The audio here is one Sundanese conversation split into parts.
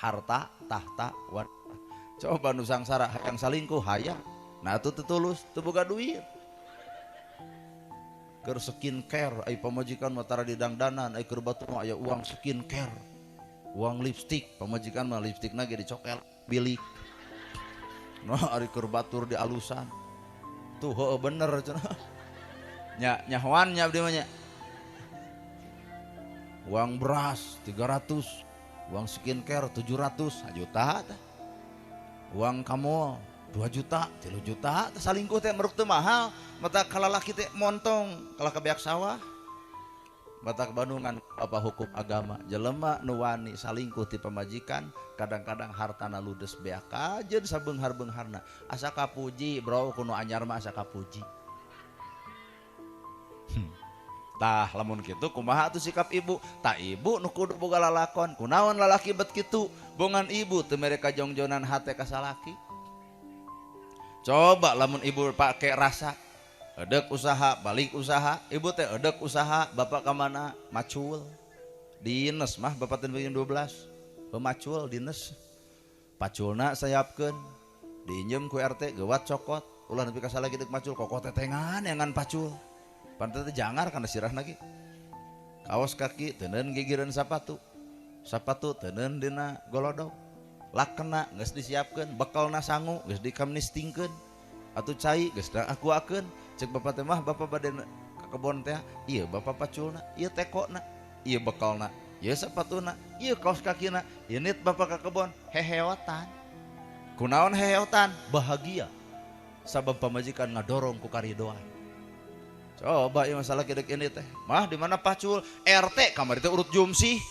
Harta, tahta, wanita. Coba nu sangsara hayang salingkuh hayang. Nah atuh teu tulus, teu boga duit. Keur skincare ai pamajikan mah tara didangdanan, ai keur batur mah aya uang skincare. Uang lipstik, pamajikan mah lipstikna ge dicokel bilik. Nah ari keur batur di alusan. Tuh heueuh bener cenah. Nya nyahoan nya abdi mah nya. Uang beras 300, uang skincare 700, juta teh. Uang kamu 2 juta, 3 juta, teh salingkuh teh meruk teu mahal, mata kalalaki teh montong, kalah ka beak sawah. Mata Bandungan apa hukum agama, jelema nu wani salingkuh ti pamajikan, kadang-kadang hartana ludes beak kajeun sabeunghar-beungharna. Asa kapuji, bro, kuno anyar mah asa kapuji. Tah lamun kitu kumaha atuh sikap ibu? Tah ibu nu kudu boga lalakon. Kunaon lalaki bet kitu? Bongan ibu teu mere kajongjonan hate ka salaki. Coba lamun ibu pake rasa edek usaha, balik usaha, ibu teh edek usaha, bapak ka mana? Macul. Dinas mah bapak teh jam 12. Pemacul dinas. Paculna sayapkeun. Diinjem ku RT gewat cokot. Ulah nepi ka salaki deuk macul kokoh tetengan yang ngan pacul. Pantes teh jangar kana sirahna ge. Kaos kaki teuneun gigireun sapatu. Sapatu teuneun dina golodog. Lakena geus disiapkeun, bekalna sangu geus dikamnistingkeun. Atuh cai geus akuakeun. Cek bapak teh mah bapak bade ka kebon teh, ieu bapak paculna, ieu tekona, ieu bekalna, ieu sapatuna, ieu kaos kakina, init bapak ka kebon heheotan. Kunaon heheotan? Bahagia. Sabab pamajikan ngadorong ku karidoan. Coba ieu masalah kidek ini teh. Mah di mana pacul? RT kamari teh urut jumsih.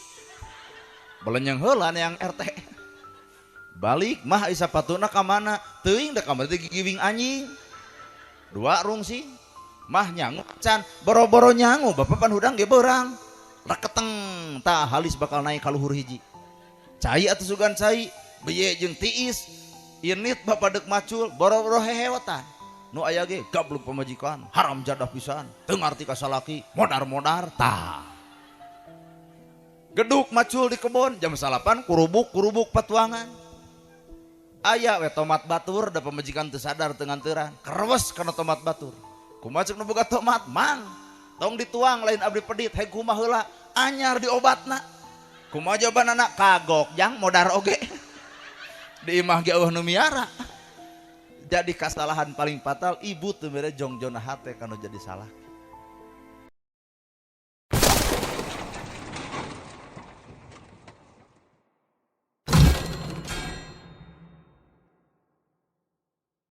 Belenyeng heula yang RT. Balik mah ai sapatuna ka mana? Teuing da kamari teh gigiwing anjing. Dua rungsing. Mah nyangu can boro-boro nyangu bapak pan hudang ge beurang. Reketeng tah halis bakal naik ka luhur hiji. Cai atuh sugan cai, beye jeung tiis. Init bapak deuk macul boro-boro heheotan. Nu aya ge gablug pamajikan, haram jadah pisan, teu ngarti ka salaki, modar-modar tah. Geduk macul di kebon jam 9 kurubuk-kurubuk patuangan. Aya we tomat batur da pamajikan teu sadar teu nganteran, kerewes kana tomat batur. Kumaha ceuk nu boga tomat, mang tong dituang lain abdi pedit, heg kumaha heula, anyar diobatna. Kumaha jawabanana? Kagok jang modar oge. Di imah ge eueuh nu miara. Jadi kasalahan paling fatal ibu teu mere jongjonna hate kanu jadi salaki.